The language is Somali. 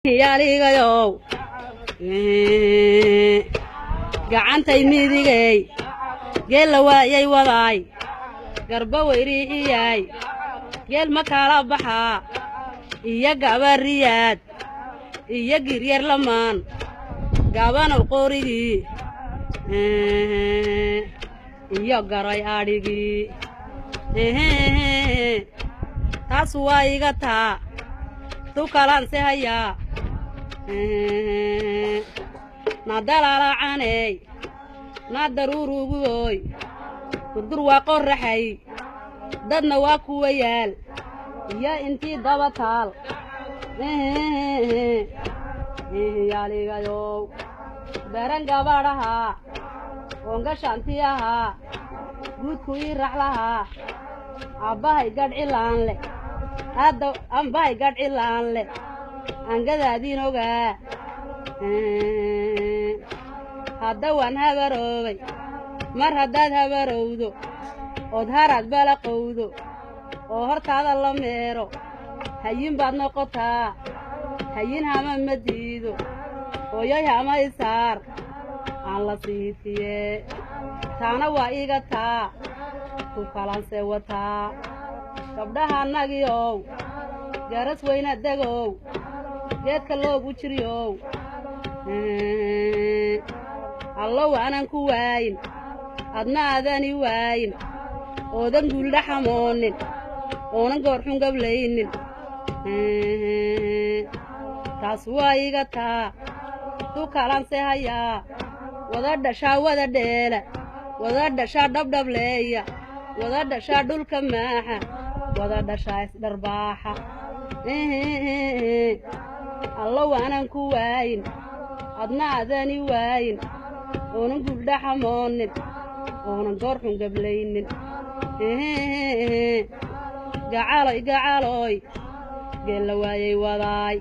Yaaligayow, gacantay midigey geel la waayay wadaay, garba weyriixiyaay, geel ma kala baxaa iyo gabariyaad iyo giryar lamaan gaabanow qorigii iyo garay adhigii. Taas waa iga taa tu kalanse hayaa na dalalacaney na daruuruguoy, durdur waa qorraxay, dadna waa kuwa yaal iyo intii daba taal. Yaaligayow, beran gabadhahaa oongashaanti ahaa, guudku ii rax lahaa, aabbahay gadhcilaan leh, hadda ambahay gadhcilaan leh, angadaadiin ogaa. Hadda waan habaroobay, mar haddaad habarowdo ood haraad balaqowdo oo hortaada la meero, hayin baad noqotaa, hayin hama ma diido, hooyay hama isaar aan la siitiye. Taana waa iga taa ku kalanse wataa. Gabdhaha annagiiow garas weyna degow, geedka loogu jiryow, allow aanan ku waayin, adna aadani waayin, oodan guuldhaxamoonin, oonan goorxun gablaynin. Taas waa iga taa tu kalanse hayaa. Wada dhashaa wada dheela, wada dhashaa dhabdhableeya, wada dhashaa dhulka maaxa, wada dhashaa isdharbaaxa. Allow aanan ku waayin, adna aadani waayin, oonan guuldhaxamoonin, oonan goorxun gablaynin. Gacaloy gacaloy, geel la waayay wadaay,